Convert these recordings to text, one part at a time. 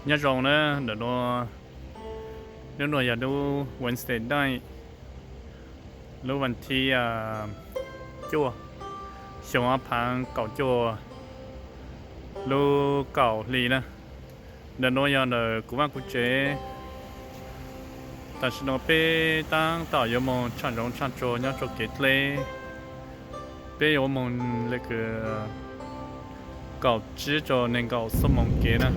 Nyob zoo na, ntawm no, hnub no yog lub Wednesday night, lub vas thib cuaj, xyoo ob phav kaum cuaj, lub kaum hli na. Ntawm no yog ntawm kuv vaj kuv tsev. Tam sim no peb tab tom yuav moog tshaj zoov tshaj tsuag nyob rau kev dleb. Peb yuav moog le kws kaum tsib rau nees nkaum xuab moos kev na.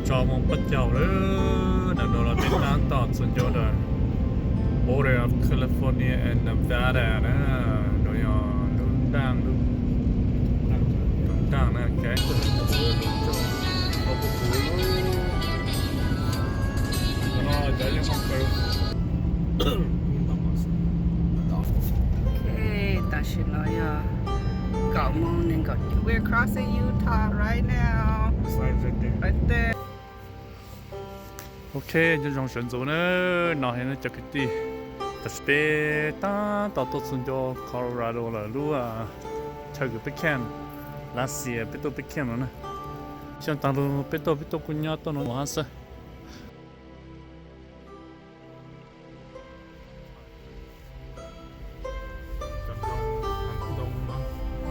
Tso moog pab caug lawm, ntawm no los peb tab tom txug ncua ntawm border of California and Nevada na. No yog lub nraaj, lub nraaj na. Tam sim no yog kaum moos nees nkaum, we're crossing Utah right now. Right there. Ok, nyob zoo sawv ntxuv na, no heev na cov kwv tij. Tam sim peb tab tom tuaj txug ncua Colorado lawm, lub chaw kws peb camp, last year peb tuaj peb camp no na. Xyoo taag lug peb tuaj, peb tuaj kuj nyob tuaj no hab xwb.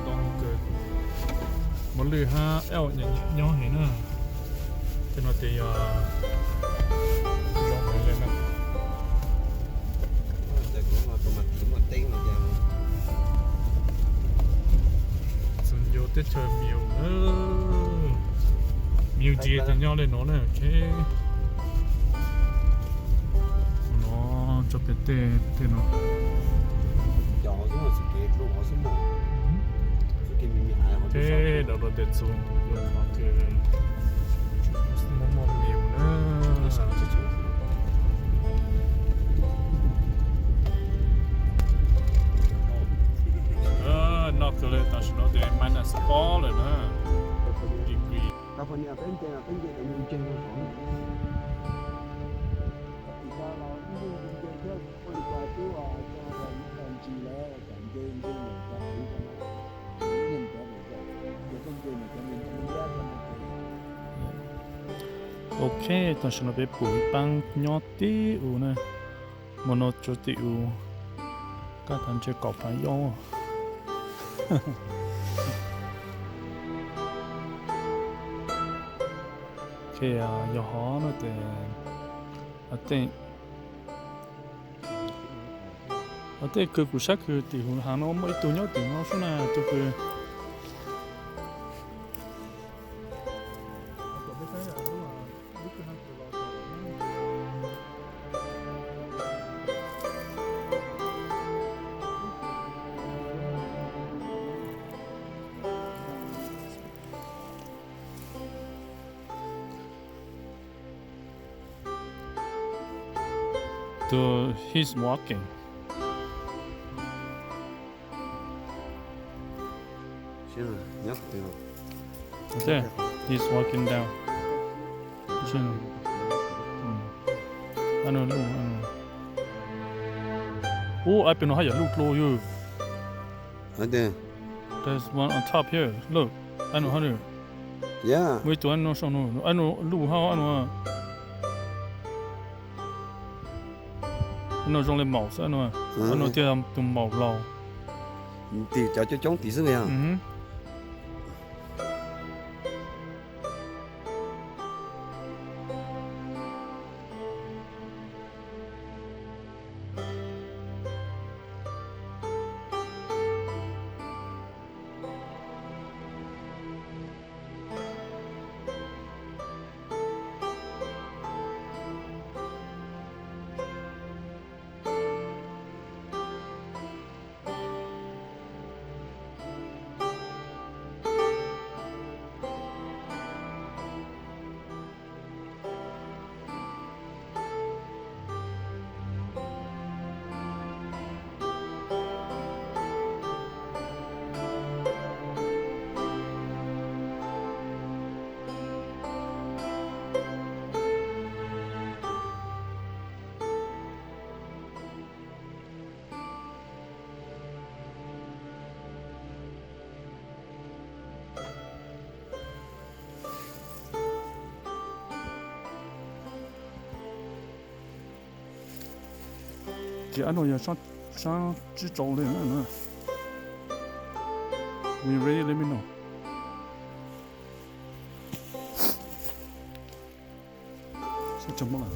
Ntoo kws muaj lwj hab elk nyob heev na. Tej no ces yog zoo heev le na. Txug ncua teb chaws Muse, Muse ces nyob le no na. Ok, no tso pem tej, tej no. Tej dawm rau tes txug yuav qhov kws muaj muaj Muse na. Noj kawg le, tam sim no ces minus four lawm na, degree. Ok, tam sim no peb pum ib paab nyob tib u na, muaj no tsuas tib u, kaj tag ntshe kaum phav yob. Ok, yog hov no ces, tej kws kuv saib kws tim huv haav no muaj ib tug nyob tim no sub na, tug kws Dude, he's walking. There, he's walking down. Ub, peb no hab yog luj dlua yog. There's one on top here. Look, no hab. Muaj ib tug no saum no, no luj hab no. No zoo le maum xwb no. No tiag tug maum laus. Tim cov coob coob tim xwb yog. Kev ab no yog sab tsib rau li na. When you ready, let me know. Sab tseem muaj lawm.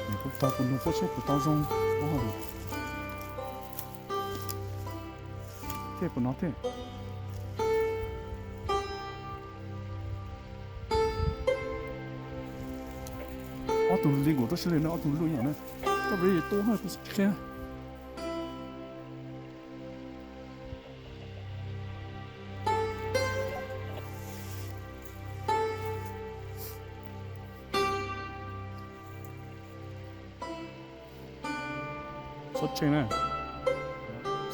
Nws kuj tau kuv nug fuab seb puas tau zoo. Thiab puas no thiab. Ob tug li nkaus rau siab li na, ob tug luj yam na. Koj peb tuaj na kuv tsis qhia. Xob tshee na,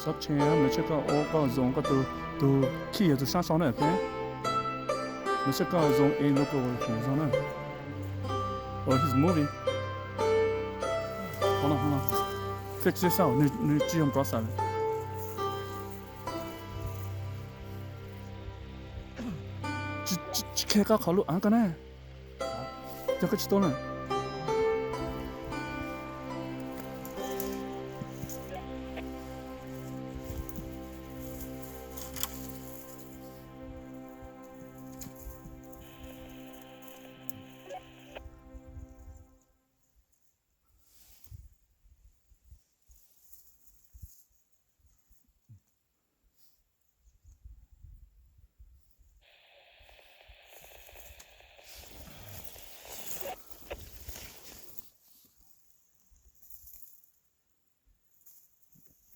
xob tshee, nws tsheb koj ua koj zoo koj tus, tus khij yog tus sab sau na, ok. Nws tsheb koj zoo es nws koj ua zoo na. Oh, he's moving. Hold on, hold on. Fix this out. Nws, nws tsis yog broadside lawm. Tsis, tsis, tsis khe koj qhov lub av ko na. Yog koj tsis tuaj na.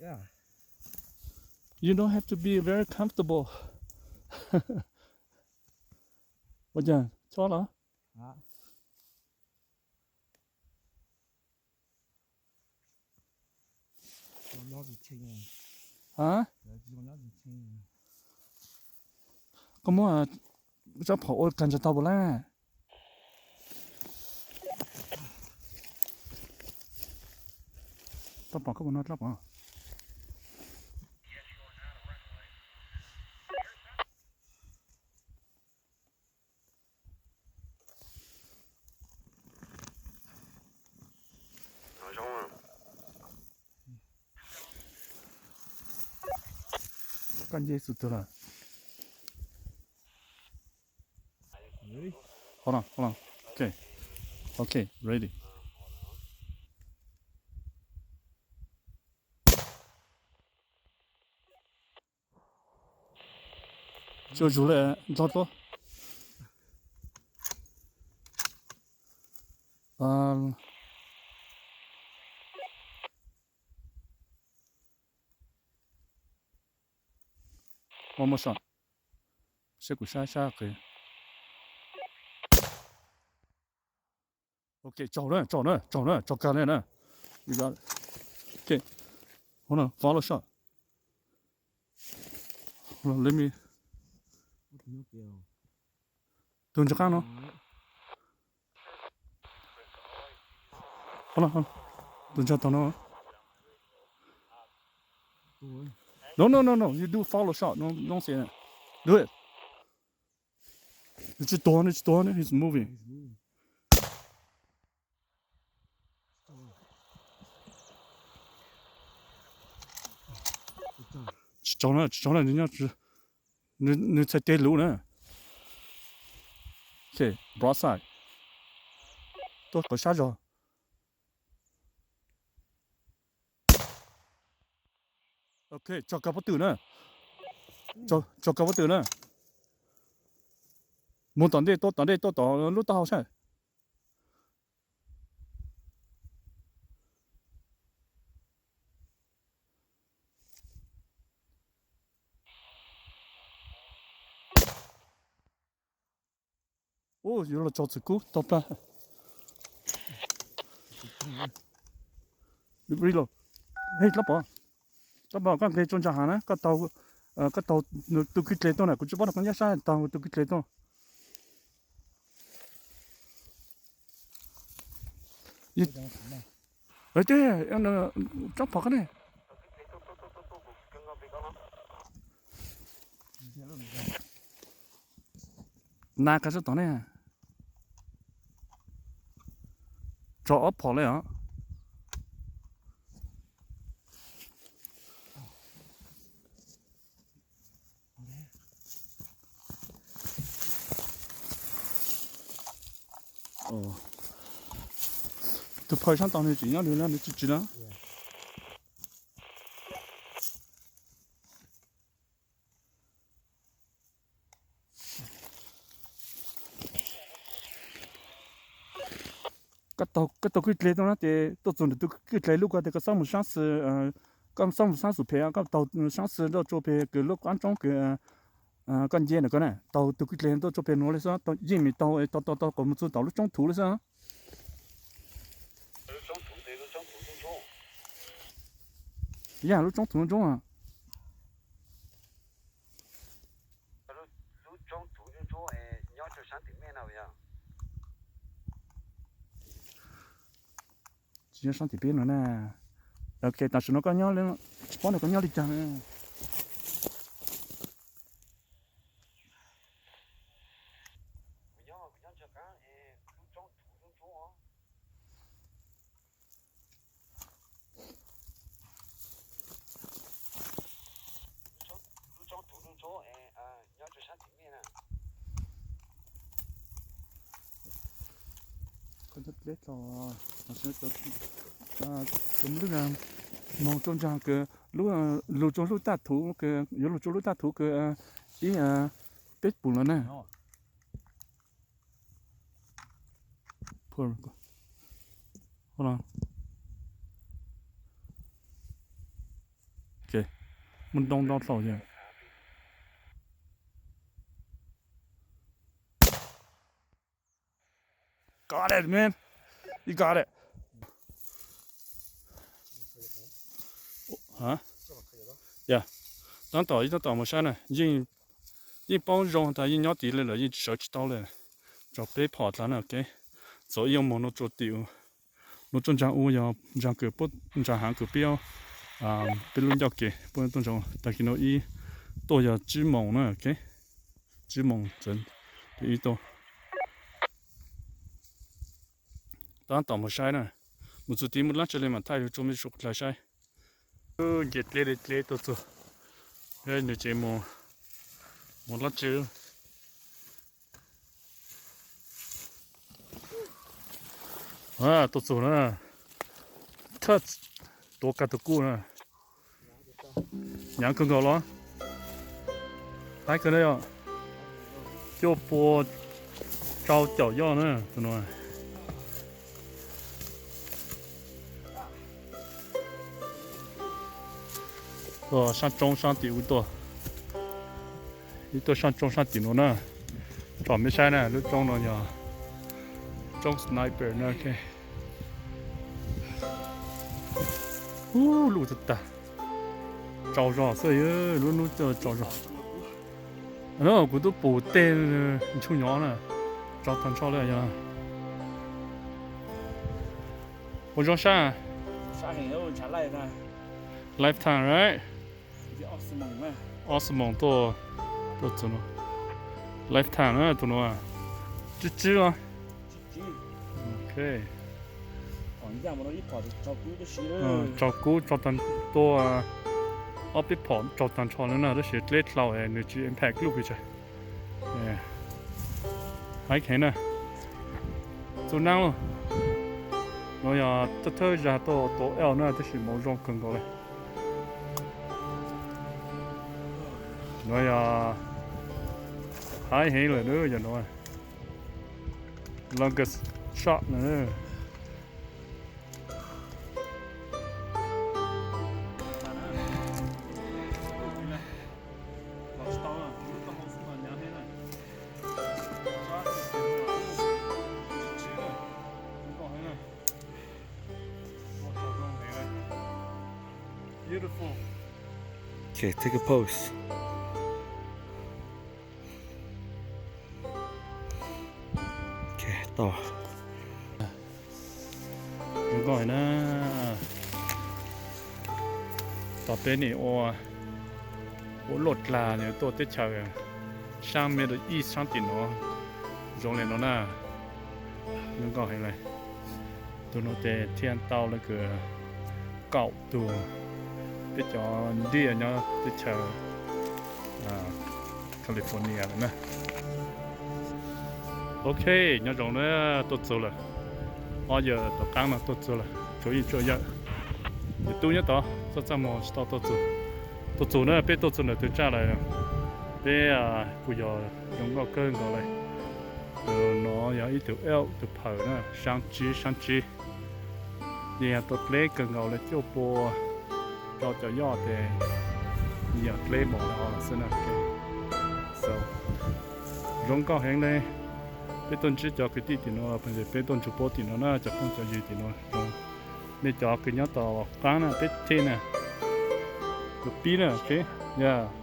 Yeah. You don't have to be very comfortable. Ua cas, chob los? Ha? Koj muab rab phom ua kag ntsa tau puas laj? Tab pom koj puas no tab pom. Koj nce xus twg lawm? Hold on, hold on. Okay. Okay, ready. Tsuas zus lawm, ntog tuaj. One more shot. Seb kuv saib sab qis. Ok, tsaug na, tsaug na, tsaug na, tsaug kawg li na. You got it. Ok. Hold on, follow shot. Hold on, let me. Tus ntsa qab no. Hold on, hold on. Tus ntsa tog no. No, no, no, no. You do follow shot. No, no, say that. Do it. Nws tsis tuag, nws tsis tuag, he's moving. Tsis tsaug na, tsis tsaug na, nws nyob, nws txhais tes luv na. Ok, broadside. Tuaj qhov sab zog. Ok, tso kag pob tw na. Tso, tso kag pob tw na. Mus tom ntej, tuaj tom ntej, tuaj tom lub taub hau saib. Ub, yuav los tso txwm kub tau plag. Reload. Hej, tab pom, tab pom koj nqis tso ntsa hav na, koj taug, koj taug tus kwj dleg tuaj na, kuv tsis paub rau koj nyob sab taug tus kwj dleg tuaj. Tej, tsob phom qab ne. Na, koj sab tod ne. Rau ob phom li os. Tus phawj sab tod nws tseem nyob li no, nws tsis tsis na. Koj taug kwj dleg tuaj na ces tuaj txog ntawm tus kwj dleg lub ko ces koj xob mus sab xis, koj xob mus sab xis pem, koj taug sab xis nraj tsua pem kws lub qab roob kws koj nce ntawm ko na, taug tus kwj dleg tuaj tsua pem nuav li xwb, yeej meem taug taug taug kom mus txug tom lub roob thuv li xwb. Yog lub roob thuv ntsuab. Tsis nyob sab tim peb no na. Ok, tam sim no koj nyob, tsis paub nws koj nyob li cas na. Cov lub moog rua ntsaa kws lug rua lub taj thuv kws yuav lug rua lub taj thuv kws ib peb pum lawm na. Muaj ntoo ntau dlhau. Got it, man. You got it. Hã? Yeah. Taab tom, ib taab tom mus saib na. Yeej, yeej paub zoo tas yeej nyob tid li lawm, yeej sawv tsis tau li. Tso peb phom dlaag na, ok. Txog ib yuav moog nuav tsua tim, nuav tsua ntsaag u yog ntsaag kws puab ntsaag haav kws peb, peb lub ncauj kev puab tuaj ntsaag. Taag kis nuav ib tuaj yog tsib moos na, ok. Tsib moos txawm ib tuaj. Taab tom mus saib na, mus txug tid muaj dlaab tsi le maam thaij rua mej suav dlawg saib. Nce dleb li dleb tuaj txug, nws tseem mus dlaab tsi. Tuaj txug na, tuav kag tus kuj na. Nyaav kawg nkaus los? Qaib kawg na yog, cuaj pua rau caum yoj na tus nuav. Tuaj saab tsoob saab tim u tuaj, ib tuaj saab tsoob saab tim nuav na. Tsom mej saib na, lub tsoob no yog tsoob Sniper na. Ub, luj tag tag, tsaus zog xwb, lub nub tsaus zog. Kuv tub pum tej ntsug nyov na, tsaus tag nrho li yog. Ua zoo sab. Lifetime, right? Ob xuab moos tuaj, tuaj txug no. Lifetime na tus nuav. Tswb tswb os. Ok. Tsaus kub, tsaus tag, tua ob peb phom tsaus tag nrho li na, tab sis dleb dlhau es nws tsis impact luj pes tsawg. Haiv kheev na, txug naab lawm. Nuav yog thawj thawj zag tuaj tua elk na, tab sis moov zoo kawg nkaus li. Nuav yog haiv heev lawm, yog nuav longest shot na. Beautiful. Okay, take a pose. Okay, tau. Zoo nkauj heev na. Tau peb nim ua, ua luaj dlag tuaj teb chaws saab Middle East saab tim nuav zoo li no na. Zoo nkauj heev li. Tus no ces thiaj tau lawv kws kaum tug peb cov ntiaj nyob teb chaws California lawm na. Ok, nyob zoo na, tuaj txug lawm. Ob yawm tom qaab no tuaj txug lawm, tsuas yeej tsuam yawm. Yawm tub nyob tod, txaj txaj muag tsis tau tuaj txug. Tuaj txug na, peb tuaj txug ntawm tug tsaj lawm. Peb kuj yog zoo nkauj kawg nkaus le. Tus no yog ib tug elk, tus phawm na, sab tsib sab tsib. Yeej yog tua dleb kawg nkaus le, cuaj pua rau caum yoj tes yog dleb npaum li no lawm xwb na. So, zoo nkauj heev le. Peb tuaj ntsib cov kwv tij tim no, peb tuaj ntsib puab tim no na, cov phooj cov ywg tim no zoo. Nej cov kws nyob tom qaab na, peb thej na, yuav pib na, ok.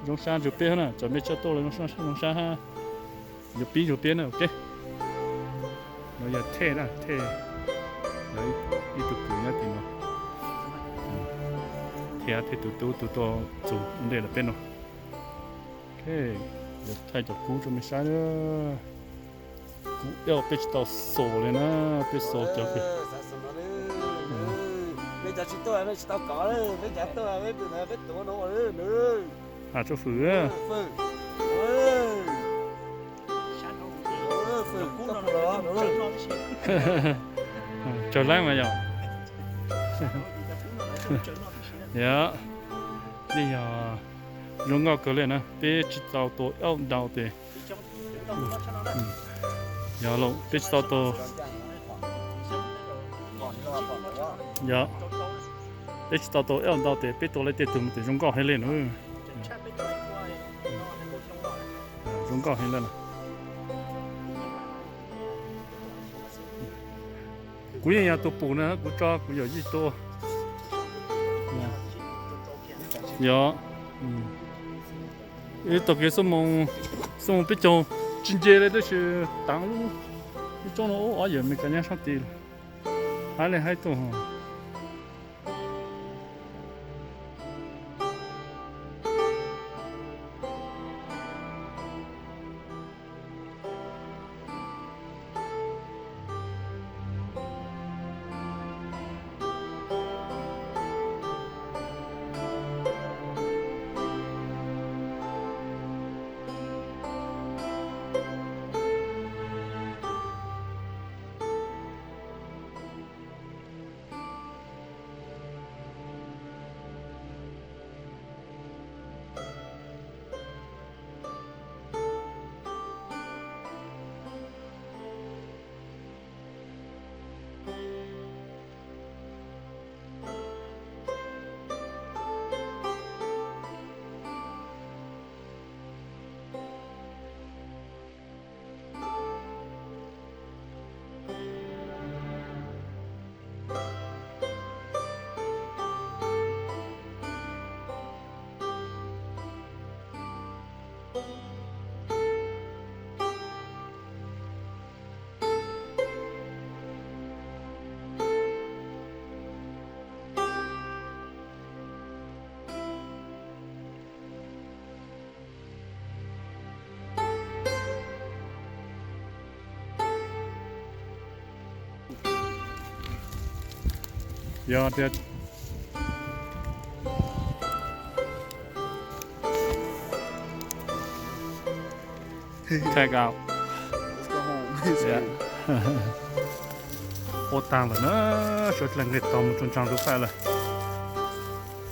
Zoo sab ntsuag peb na, cov mej tshaj tuaj los zoo sab hab, yuav pib ntsuag peb na, ok. No yog thej na, thej, ib tug kwv nyob tim no, thiab thej tus tub tus tuaj txug ntej lawm peb no. Ok, yuav thaij cov kub rau mej saib na. Kub elk peb tsis tau xaus li na, peb xaus cov kws, has rau fwm. Tsawg leej mas yom. Yog, yeej yog zoo nkauj kawg li na, peb tsis tau tua elk ntau tes. Yog, peb tsis tau tua, yog, peb tsis tau tua elk ntau tes, peb tua lawv tej tug tes zoo nkauj heev li na. Zoo nkauj heev li na. Kuv yeej yog tus pum na, kuv tso kuv yawm yij tua. Yog, ib tag kis xuab moos, xuab moos peb caug, tsis nce li tab sis taav lub, lub roob no ub ob yawm Meskas nyob sab tid lawm. Haib li haib tuaj. Yog tias check out. Ua taag lawm na, suav dlawg nqis tau mus rua ntsaag lub qaij lawm.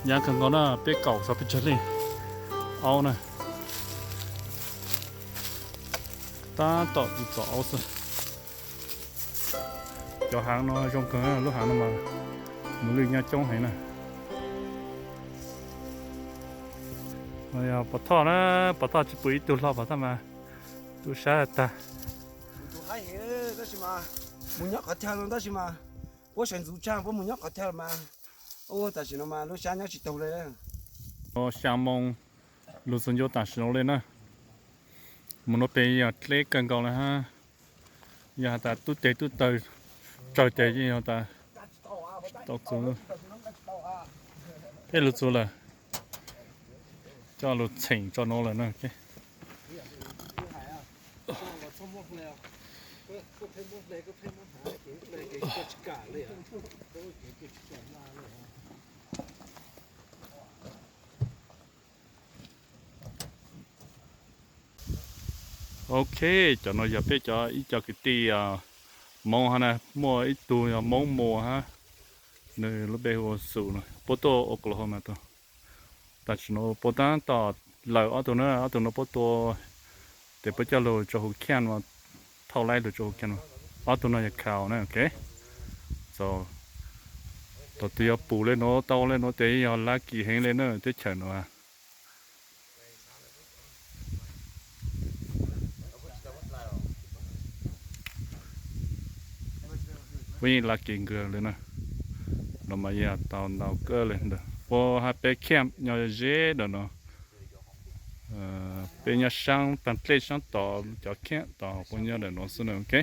Nyaav kawg nkaus na, peb kaum xyoo peb caug leej aub na. Tab tom tus txom aub xwb. Cov haav no zoo kawg, lub haav no mas mus lwj nyab coob heev na. Pov thoj na, pov thoj tsis pum ib tug hlo pov thoj mas tu sab tag. Mus nyob qhov chaw tab sis mas puab sawv ntxuv tsaag puab mus nyob qhov chaw mas, ua tam sim no mas lub sab nyob tsis taug li. Xya moo lug txug ncua tam sim no li na. Mus no pem yog dleb kawg nkaus li hab. Yog has tas tub teg tub taw tsawg ces yeej yog tas tau txug. Peb lug txug lawm, coj lug txheem tso no lawm na. Ok, cov no yog peb cov ib co kwv tij Hmoob hab na, muaj ib tug yog Hmoob Muas hab, nws lub npe hu ua Xus no, puab tuaj Oklahoma tau. Tam sim no puab tab tom lawm ob tug na, ob tug no puab tua, tes puab coj lug rua hu camp, thauj laib lug rua hu camp. Ob tug no yog cow na, ok. Thaum twg yog pum le nuav tau le nuav tes yog lucky heev le na teb chaws nuav. Puab yeej lucky kawg le na. No mas yog tau ntau kawg le ntawm puab hab peb camp nyob ze ntawm no. Peb nyob saab taag dlej saab tod, cov camp tod puab nyob ntawm no xwb na, ok.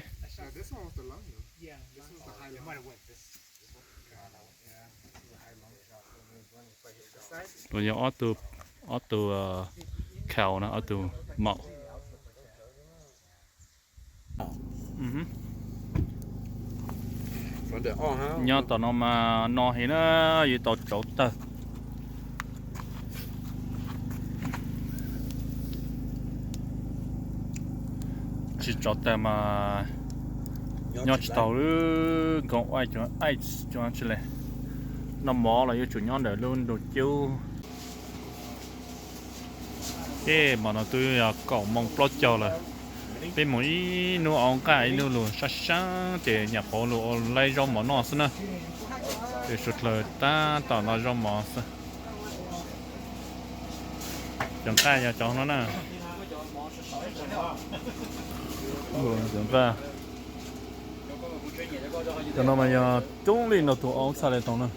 Nuav yog ob tug, ob tug cow na, ob tug maum. Nyob tom no mas no heev na, yuav tau tsauv tawg. Tsis tsauv tawg mas nyob tsis tau lub nkoos ice, ice cov tsi le. Noj mov los yuav tsum nyob ntawm lub ntug cub. Tej hmo no twb yog kaum moos plaub caug lawm. Peb moog ib nub au nqaj ib nub lug sab sab ces nyam qhuav lug ua laib zaub mov noj xwb na. Ces suav dlawg tab tom noj zaub mov xwb. Cov nqaj yog cov no na. Cov nqaj, cov no mas yog coob li no tus au txhaj le tau na.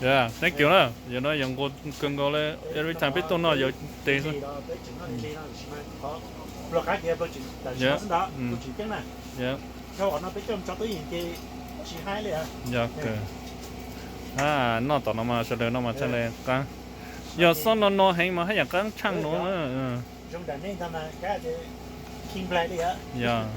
Yeah, thank you na. Yog no yog nqua kawg nkaus le, every time peb tuaj noj yog tes xwb. Yeah. Yog kawg. Noj tom no mas sawv daws noj mas txhaj le qaab. Yog xob no no heev mas haj yam qaab tshaaj no. Yog.